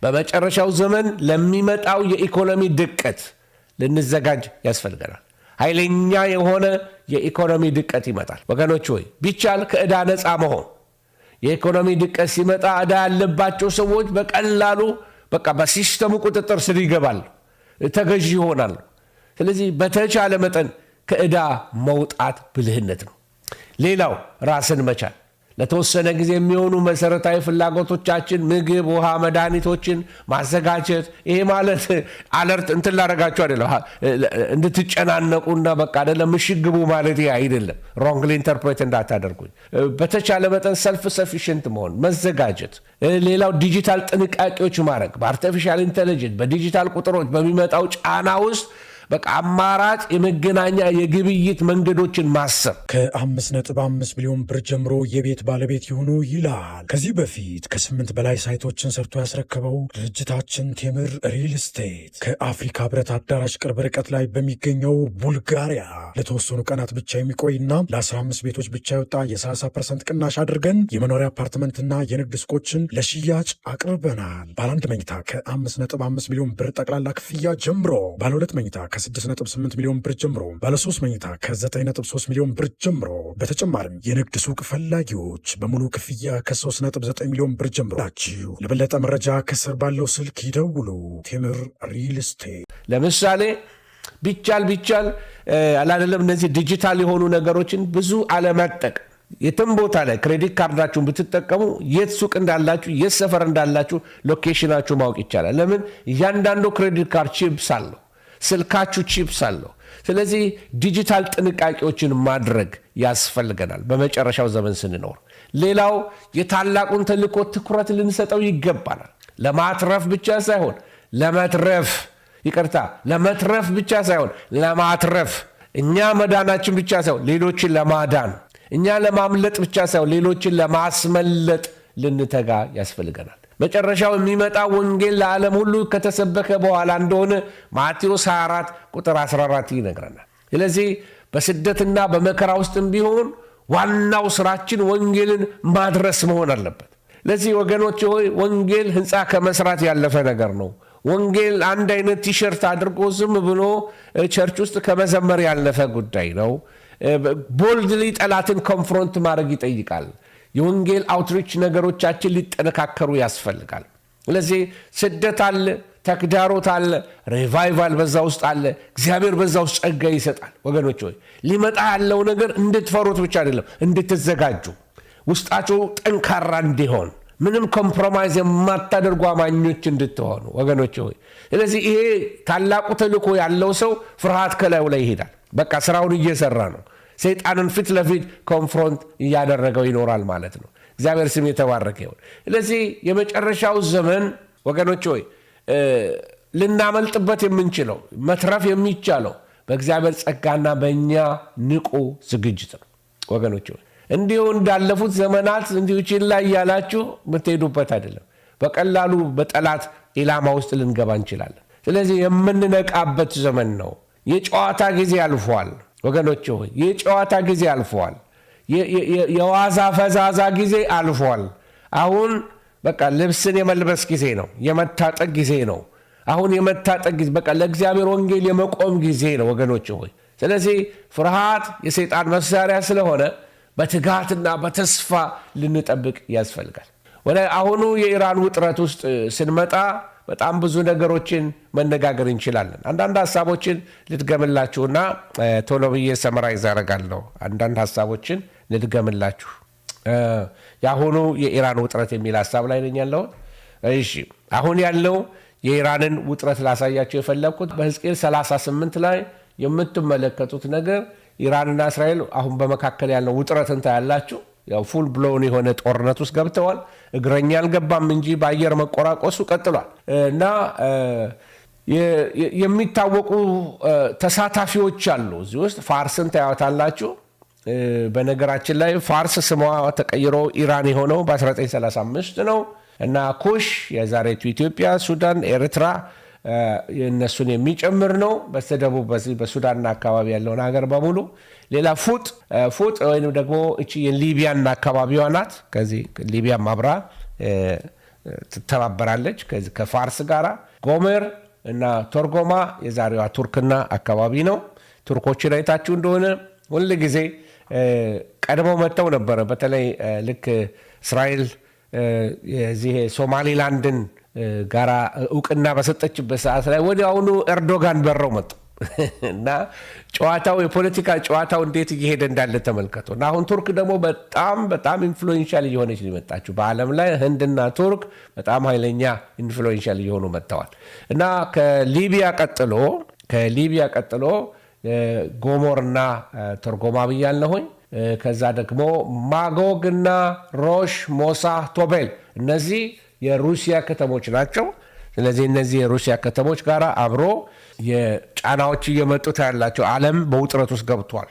በመጨረሻው ዘመን ለሚመጣው የኢኮኖሚ ድቀት ልንዘጋጅ ያስፈልገናል። ኃይለኛ የሆነ የኢኮኖሚ ድቀት ይመጣል። ወገኖች ሆይ፣ ቢቻል ከዕዳ ነፃ መሆን። የኢኮኖሚ ድቀት ሲመጣ ዕዳ ያለባቸው ሰዎች በቀላሉ በቃ በ system ኡ ቁጥጥር ስር ይገባል፣ ተገዢ ይሆናሉ። ስለዚህ በተቻለ መጠን ከዕዳ መውጣት ብልህነት ነው። ሌላው ራስን መቻል፣ ለተወሰነ ጊዜ የሚሆኑ መሰረታዊ ፍላጎቶቻችን ምግብ፣ ውሃ፣ መድኃኒቶችን ማዘጋጀት። ይሄ ማለት alert እንትን ላደርጋችሁ አይደለም፣ እንድትጨናነቁና በቃ አይደለም ምሽግ ግቡ ማለት አይደለም። Wrongly interpret እንዳታደርጉኝ። በተቻለ መጠን self sufficient መሆን፣ መዘጋጀት። ሌላው ዲጂታል ጥንቃቄዎች ማድረግ፣ በ artificial intelligence፣ በዲጂታል ቁጥሮች በሚመጣው ጫና ውስጥ በቃ አማራጭ የመገናኛ የግብይት መንገዶችን ማሰብ። ከ5.5 ሚሊዮን ብር ጀምሮ የቤት ባለቤት ይሁኑ ይላል። ከዚህ በፊት ከ8 በላይ site ኦችን ሰርቶ ያስረከበው ድርጅታችን ቴምር ሪል ስቴት ከአፍሪካ ህብረት አዳራሽ ቅርብ ርቀት ላይ በሚገኘው ቡልጋሪያ ለተወሰኑ ቀናት ብቻ የሚቆይና ለ15 ቤቶች ብቻ የወጣ የ30% ቅናሽ አድርገን የመኖሪያ አፓርትመንትና የንግድ ሱቆችን ለሽያጭ አቅርበናል። ባለ አንድ መኝታ ከ5.5 ሚሊዮን ብር ጠቅላላ ክፍያ ጀምሮ፣ ባለ ሁለት መኝታ ከ6.8 ሚሊዮን ብር ጀምሮ፣ ባለ 3 መኝታ ከ9.3 ሚሊዮን ብር ጀምሮ፣ በተጨማሪም የንግድ ሱቅ ፈላጊዎች በሙሉ ክፍያ ከ3.9 ሚሊዮን ብር ጀምሮ ናችሁ። ለበለጠ መረጃ ከስር ባለው ስልክ ይደውሉ። ቴምር ሪል ስቴት። ለምሳሌ ቢቻል ቢቻል አላደለም እነዚህ ዲጂታል የሆኑ ነገሮችን ብዙ አለመጠቀም። የትም ቦታ ላይ credit card ኣችሁን ብትጠቀሙ የት ሱቅ እንዳላችሁ፣ የት ሰፈር እንዳላችሁ location ኣችሁ ማወቅ ይቻላል። ለምን? እያንዳንዱ credit card chips አለው፣ ስልካችሁ ቺፕስ አለው። ስለዚህ ዲጂታል ጥንቃቄዎችን ማድረግ ያስፈልገናል በመጨረሻው ዘመን ስንኖር። ሌላው የታላቁን ተልእኮ ትኩረት ልንሰጠው ይገባናል። ለማትረፍ ብቻ ሳይሆን ለመትረፍ፣ ይቅርታ፣ ለመትረፍ ብቻ ሳይሆን ለማትረፍ፣ እኛ መዳናችን ብቻ ሳይሆን ሌሎችን ለማዳን፣ እኛ ለማምለጥ ብቻ ሳይሆን ሌሎችን ለማስመለጥ ልንተጋ ያስፈልገናል። መጨረሻው የሚመጣ ወንጌል ለዓለም ሁሉ ከተሰበከ በኋላ እንደሆነ ማቴዎስ 24 ቁጥር 14 ይነግረናል። ስለዚህ በስደትና በመከራ ውስጥም ቢሆን ዋናው ስራችን ወንጌልን ማድረስ መሆን አለበት። ለዚህ ወገኖች ሆይ፣ ወንጌል ህንፃ ከመስራት ያለፈ ነገር ነው። ወንጌል አንድ አይነት ቲሸርት አድርጎ ዝም ብሎ church ውስጥ ከመዘመር ያለፈ ጉዳይ ነው። Boldly ጠላትን confront ማድረግ ይጠይቃል። የወንጌል outreach ነገሮቻችን ሊጠነካከሩ ያስፈልጋል። ስለዚህ ስደት አለ፣ ተግዳሮት አለ፣ revival በዛ ውስጥ አለ። እግዚአብሔር በዛ ውስጥ ጸጋ ይሰጣል። ወገኖች ሆይ፣ ሊመጣ ያለው ነገር እንድትፈሩት ብቻ አይደለም፣ እንድትዘጋጁ፣ ውስጣችሁ ጠንካራ እንዲሆን፣ ምንም compromise የማታደርጉ አማኞች እንድትሆኑ ወገኖች ሆይ። ስለዚህ ይሄ ታላቁ ተልእኮ ያለው ሰው ፍርሃት ከላዩ ላይ ይሄዳል። በቃ ስራውን እየሰራ ነው። ሰይጣንን ፊት ለፊት confront እያደረገው ይኖራል ማለት ነው። እግዚአብሔር ስም የተባረከ ይሁን። ስለዚህ የመጨረሻው ዘመን ወገኖች ሆይ፣ ልናመልጥበት የምንችለው፣ መትረፍ የሚቻለው በእግዚአብሔር ጸጋና በእኛ ንቁ ዝግጅት ነው። ወገኖች ሆይ፣ እንዲሁ እንዳለፉት ዘመናት እንዲሁ ችላ እያላችሁ የምትሄዱበት አይደለም። በቀላሉ በጠላት ኢላማ ውስጥ ልንገባ እንችላለን። ስለዚህ የምንነቃበት ዘመን ነው። የጨዋታ ጊዜ አልፏል ወገኖች ሆይ፣ የጨዋታ ጊዜ አልፏል። የዋዛ ፈዛዛ ጊዜ አልፏል። አሁን በቃ ልብስን የመልበስ ጊዜ ነው። የመታጠቅ ጊዜ ነው። አሁን የመታጠቅ ጊዜ፣ በቃ ለእግዚአብሔር ወንጌል የመቆም ጊዜ ነው ወገኖች ሆይ። ስለዚህ ፍርሃት የሰይጣን መሳሪያ ስለሆነ በትጋትና በተስፋ ልንጠብቅ ያስፈልጋል። ወደ አሁኑ የኢራን ውጥረት ውስጥ ስንመጣ በጣም ብዙ ነገሮችን መነጋገር እንችላለን። አንዳንድ ሀሳቦችን ልድገምላችሁና ቶሎ ብዬ summarize አደርጋለሁ። አንዳንድ ሀሳቦችን ልድገምላችሁ። የአሁኑ የኢራን ውጥረት የሚል ሀሳብ ላይ ነኝ ያለሁት። እሺ፣ አሁን ያለው የኢራንን ውጥረት ላሳያችሁ የፈለግኩት በሕዝቅኤል 38 ላይ የምትመለከቱት ነገር ኢራንና እስራኤል አሁን በመካከል ያለው ውጥረትን ታያላችሁ። ያው full blown የሆነ ጦርነት ውስጥ ገብተዋል። እግረኛ አልገባም እንጂ በአየር መቆራቆሱ ቀጥሏል እና የሚታወቁ ተሳታፊዎች አሉ እዚህ ውስጥ። ፋርስን ታያታላችሁ። በነገራችን ላይ ፋርስ ስሟ ተቀይሮ ኢራን የሆነው በ1935 ነው እና ኩሽ የዛሬቱ ኢትዮጵያ፣ ሱዳን፣ ኤርትራ የእነሱን የሚጨምር ነው። በስተደቡብ በዚህ በሱዳንና አካባቢ ያለውን ሀገር በሙሉ። ሌላ ፉጥ፣ ፉጥ ወይም ደግሞ እቺ የሊቢያና አካባቢዋ ናት። ከዚህ ሊቢያም አብራ ትተባበራለች ከፋርስ ጋራ። ጎሜር እና ቶርጎማ የዛሬዋ ቱርክና አካባቢ ነው። ቱርኮችን አይታችሁ እንደሆነ ሁል ጊዜ ቀድመው መጥተው ነበረ። በተለይ ልክ እስራኤል የዚህ ሶማሊላንድን ጋራ እውቅና በሰጠችበት ሰዓት ላይ ወዲያውኑ ኤርዶጋን በረው መጡ እና ጨዋታው፣ የፖለቲካ ጨዋታው እንዴት እየሄደ እንዳለ ተመልከቱ። እና አሁን ቱርክ ደግሞ በጣም በጣም influential እየሆነች ነው የመጣችው በዓለም ላይ። ህንድና ቱርክ በጣም ኃይለኛ influential እየሆኑ መጥተዋል። እና ከሊቢያ ቀጥሎ ጎሞርና ቶርጎማ ብያለሁኝ። ከዛ ደግሞ ማጎግና ሮሽ፣ ሞሳ፣ ቶቤል፣ እነዚህ የሩሲያ ከተሞች ናቸው። ስለዚህ እነዚህ የሩሲያ ከተሞች ጋር አብሮ የጫናዎች እየመጡ ታያላቸው። ዓለም በውጥረት ውስጥ ገብቷል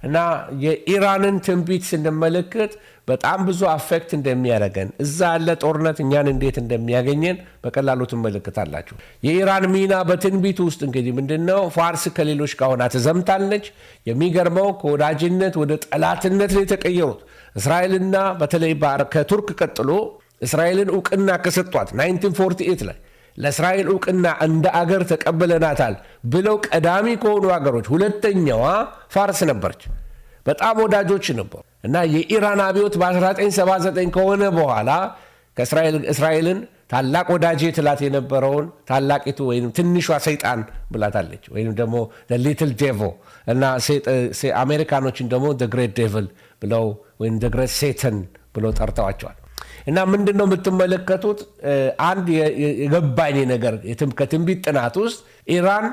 እና የኢራንን ትንቢት ስንመለከት በጣም ብዙ affect እንደሚያደርገን፣ እዛ ያለ ጦርነት እኛን እንዴት እንደሚያገኘን በቀላሉ ትመለከታላችሁ። የኢራን ሚና በትንቢቱ ውስጥ እንግዲህ ምንድን ነው? ፋርስ ከሌሎች ጋር ሆና ትዘምታለች። የሚገርመው ከወዳጅነት ወደ ጠላትነት ነው የተቀየሩት። እስራኤልና በተለይ ከቱርክ ቀጥሎ እስራኤልን እውቅና ከሰጧት፣ 1948 ላይ ለእስራኤል እውቅና እንደ አገር ተቀብለናታል ብለው ቀዳሚ ከሆኑ ሀገሮች ሁለተኛዋ ፋርስ ነበረች። በጣም ወዳጆች ነበሩ እና የኢራን አብዮት በ1979 ከሆነ በኋላ እስራኤልን ታላቅ ወዳጄ ትላት የነበረውን ታላቂቱ ወይም ትንሿ ሰይጣን ብላታለች፣ ወይም ደግሞ little devil፣ እና አሜሪካኖችን ደግሞ great devil ብለው ወይም great Satan ብለው ጠርተዋቸዋል። እና ምንድን ነው የምትመለከቱት? አንድ የገባኝ ነገር ከትንቢት ጥናት ውስጥ ኢራን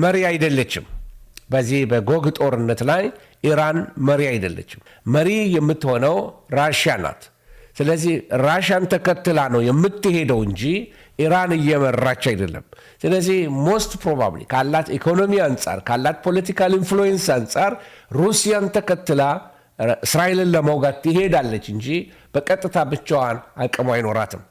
መሪ አይደለችም። በዚህ በጎግ ጦርነት ላይ ኢራን መሪ አይደለችም። መሪ የምትሆነው ራሽያ ናት። ስለዚህ ራሽያን ተከትላ ነው የምትሄደው እንጂ ኢራን እየመራች አይደለም። ስለዚህ most probably ካላት ኢኮኖሚ አንጻር፣ ካላት political influence አንጻር ሩሲያን ተከትላ እስራኤልን ለመውጋት ትሄዳለች እንጂ በቀጥታ ብቻዋን አቅሙ አይኖራትም።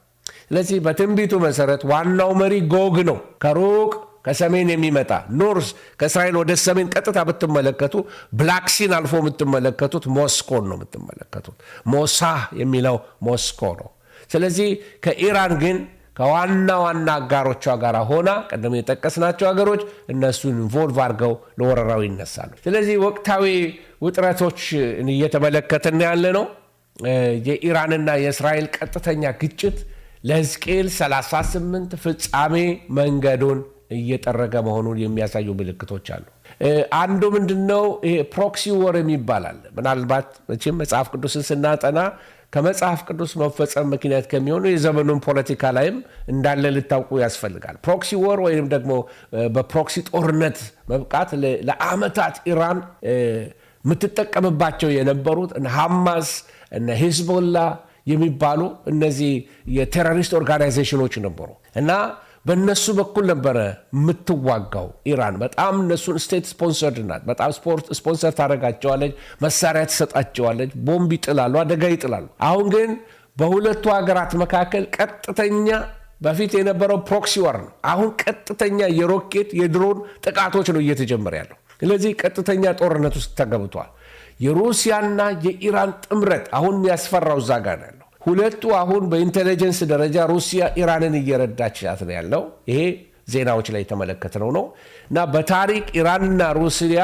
ስለዚህ በትንቢቱ መሰረት ዋናው መሪ ጎግ ነው። ከሩቅ ከሰሜን የሚመጣ north፣ ከእስራኤል ወደ ሰሜን ቀጥታ ብትመለከቱ Black Sea ን አልፎ የምትመለከቱት ሞስኮን ነው የምትመለከቱት። ሞሳ የሚለው ሞስኮ ነው። ስለዚህ ከኢራን ግን ከዋና ዋና አጋሮቿ ጋር ሆና ቅድም የጠቀስናቸው ሀገሮች እነሱን involve አድርገው ለወረራው ይነሳሉ። ስለዚህ ወቅታዊ ውጥረቶች እየተመለከትን ያለ ነው። የኢራንና የእስራኤል ቀጥተኛ ግጭት ለሕዝቅኤል 38 ፍጻሜ መንገዱን እየጠረገ መሆኑን የሚያሳዩ ምልክቶች አሉ። አንዱ ምንድነው? ይሄ proxy war የሚባል አለ። ምናልባት መቼም መጽሐፍ ቅዱስን ስናጠና ከመጽሐፍ ቅዱስ መፈጸም ምክንያት ከሚሆኑ የዘመኑን ፖለቲካ ላይም እንዳለ ልታውቁ ያስፈልጋል። Proxy war ወይም ደግሞ በ proxy ጦርነት መብቃት፣ ለአመታት ኢራን የምትጠቀምባቸው የነበሩት እነ ሐማስ፣ እነ ሂዝቦላ የሚባሉ እነዚህ የ terrorist organization ኖች ነበሩ እና በእነሱ በኩል ነበረ የምትዋጋው ኢራን። በጣም እነሱን state sponsored ናት። በጣም ስፖንሰር ታደርጋቸዋለች፣ መሳሪያ ትሰጣቸዋለች፣ ቦምብ ይጥላሉ፣ አደጋ ይጥላሉ። አሁን ግን በሁለቱ ሀገራት መካከል ቀጥተኛ፣ በፊት የነበረው proxy war ነው። አሁን ቀጥተኛ የሮኬት፣ የድሮን ጥቃቶች ነው እየተጀመረ ያለው። ስለዚህ ቀጥተኛ ጦርነት ውስጥ ተገብቷል። የሩሲያና የኢራን ጥምረት አሁን የሚያስፈራው እዛ ጋር ነው ያለው። ሁለቱ አሁን በ intelligence ደረጃ ሩሲያ ኢራንን እየረዳቻት ነው ያለው። ይሄ ዜናዎች ላይ የተመለከትነው ነው እና በታሪክ ኢራንና ሩሲያ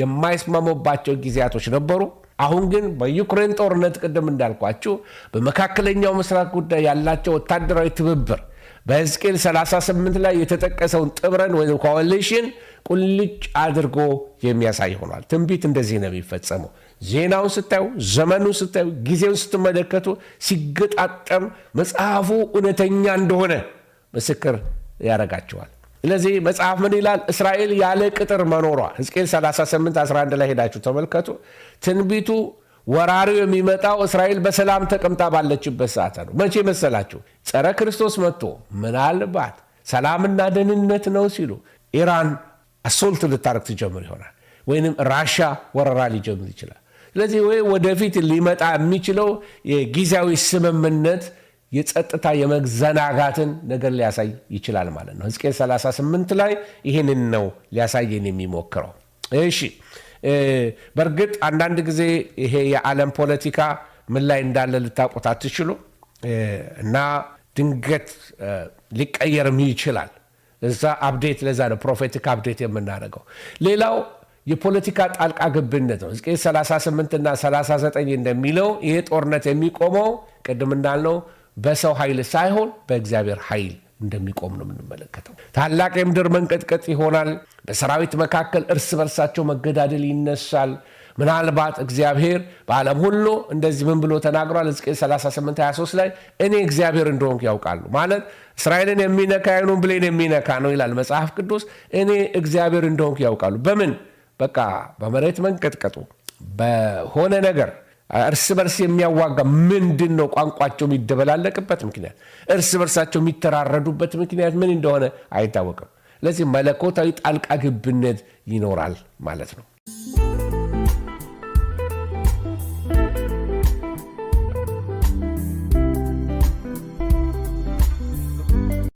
የማይስማሙባቸው ጊዜያቶች ነበሩ። አሁን ግን በዩክሬን ጦርነት፣ ቅድም እንዳልኳችሁ በመካከለኛው ምስራቅ ጉዳይ ያላቸው ወታደራዊ ትብብር በሕዝቅኤል 38 ላይ የተጠቀሰውን ጥምረት ወይም coalition ቁልጭ አድርጎ የሚያሳይ ሆኗል። ትንቢት እንደዚህ ነው የሚፈጸመው። ዜናውን ስታዩ፣ ዘመኑን ስታዩ፣ ጊዜውን ስትመለከቱ ሲገጣጠም መጽሐፉ እውነተኛ እንደሆነ ምስክር ያደርጋቸዋል። ስለዚህ መጽሐፍ ምን ይላል? እስራኤል ያለ ቅጥር መኖሯ ሕዝቅኤል 38 11 ላይ ሄዳችሁ ተመልከቱ። ትንቢቱ ወራሪው የሚመጣው እስራኤል በሰላም ተቀምጣ ባለችበት ሰዓት ነው። መቼ መሰላችሁ? ጸረ ክርስቶስ መጥቶ ምናልባት ሰላምና ደህንነት ነው ሲሉ ኢራን assault ልታረግ ትጀምር ይሆናል፣ ወይንም ራሻ ወረራ ሊጀምር ይችላል። ስለዚህ ወይ ወደፊት ሊመጣ የሚችለው የጊዜያዊ ስምምነት የጸጥታ የመዘናጋትን ነገር ሊያሳይ ይችላል ማለት ነው። ሕዝቅኤል 38 ላይ ይህንን ነው ሊያሳየን የሚሞክረው። እሺ፣ በእርግጥ አንዳንድ ጊዜ ይሄ የዓለም ፖለቲካ ምን ላይ እንዳለ ልታውቁት አትችሉ እና ድንገት ሊቀየርም ይችላል። እዛ update፣ ለዛ ነው prophetic update የምናደርገው። ሌላው የፖለቲካ ጣልቃ ገብነት ነው። ሕዝቅኤል 38 እና 39 እንደሚለው ይሄ ጦርነት የሚቆመው ቅድም እንዳልነው በሰው ኃይል ሳይሆን በእግዚአብሔር ኃይል እንደሚቆም ነው የምንመለከተው። ታላቅ የምድር መንቀጥቀጥ ይሆናል። በሰራዊት መካከል እርስ በርሳቸው መገዳደል ይነሳል። ምናልባት እግዚአብሔር በዓለም ሁሉ እንደዚህ ምን ብሎ ተናግሯል? ሕዝቅኤል 38 23 ላይ እኔ እግዚአብሔር እንደሆንኩ ያውቃሉ። ማለት እስራኤልን የሚነካ የዓይኑን ብሌን የሚነካ ነው ይላል መጽሐፍ ቅዱስ። እኔ እግዚአብሔር እንደሆንኩ ያውቃሉ። በምን? በቃ በመሬት መንቀጥቀጡ፣ በሆነ ነገር እርስ በርስ የሚያዋጋ ምንድን ነው? ቋንቋቸው የሚደበላለቅበት ምክንያት፣ እርስ በርሳቸው የሚተራረዱበት ምክንያት ምን እንደሆነ አይታወቅም። ስለዚህ መለኮታዊ ጣልቃ ገብነት ይኖራል ማለት ነው።